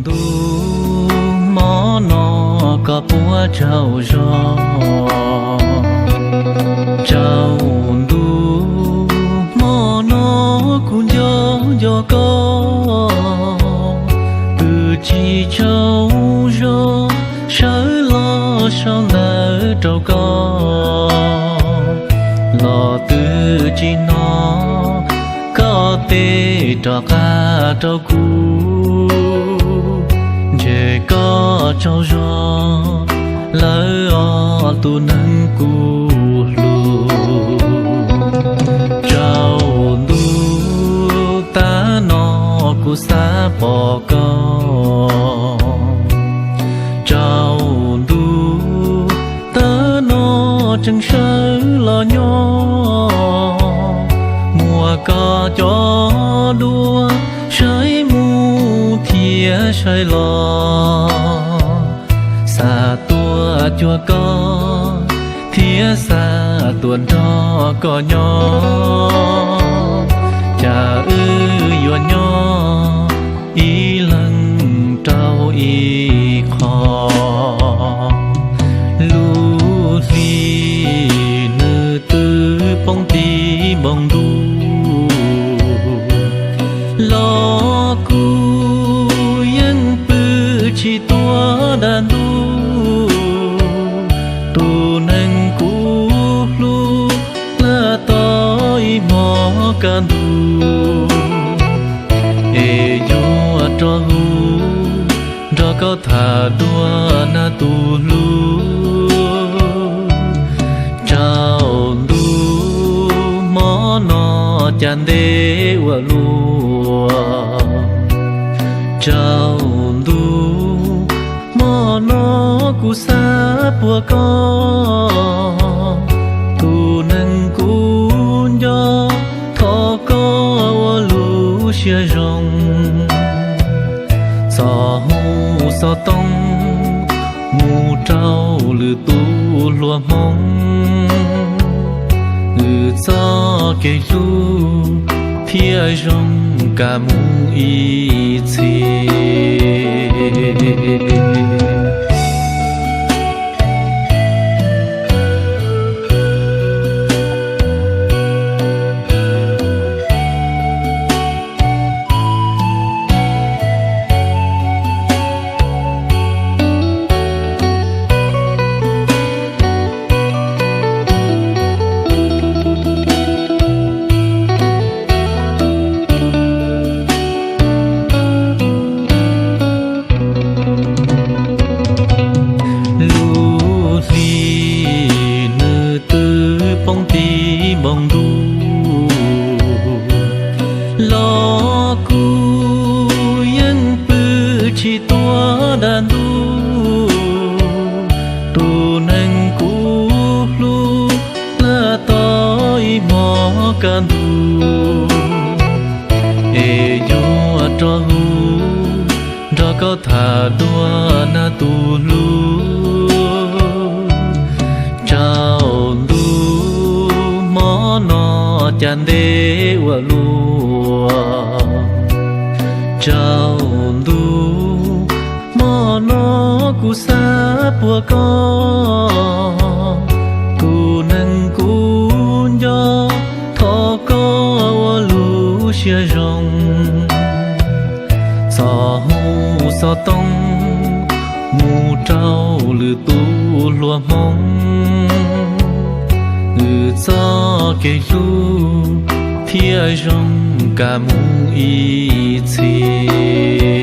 Ntuj, hmo no koj puas tsaug zog? Tsaus ntuj, hmo no kuv nco nco koj, twb tsis tsaug zog, sawv los sau ntawv rau koj, los twb tsis hnov koj teb rov qab rau kuv. Ntshe koj tsaug zog lawm os tus neeg kuv hlub. Tsaus ntuj, tag no kuv xav pom koj. Tsaus ntuj, tag no tseem sawv los nyob, muaj koj cov duab saib mus thiab saib los, xav tuaj cuag koj thiab xav tuaj nrog koj nyob. Cas wb yuav nyob ib leeg rau ib qho, lub hli nws twb poob ti npoo ntuj, los kuv yeej pw tsis tuag dag ntug. Tus neeg kuv hlub laj tau ib hmo kaj ntug, es yuav rov hu nrog koj tham dua na tus hlub. Tsaus ntuj, hmo no cas ntev ua luaj. Tsaus ntuj, hmo no kuv xav puag koj, tus neeg kuv nco, thov koj ua lub siab zoo, txo hu xov tooj mus rau lwm tus hluas Hmoob, wb txoj kev hlub thiaj zoo kam mus ib txhis. Lub hli nws twb poob ti npoo ntuj, los kuv yeej pw tsis tuag dag ntug. Tus neeg kuv hlub laj tau ib hmo kaj ntug, es yuav rov hu nrog koj tham dua na tus hlub. Tsaus ntuj, hmo no cas ntev ua luaj. Tsaus ntuj, hmo no kuv xav puag koj, tus neeg kuv nco, thov koj ua lub siab zoo, txo hu xov tooj mus rau lwm tus hluas Hmoob, wb txoj kev hlub thiaj zoo kam mus ib txhis.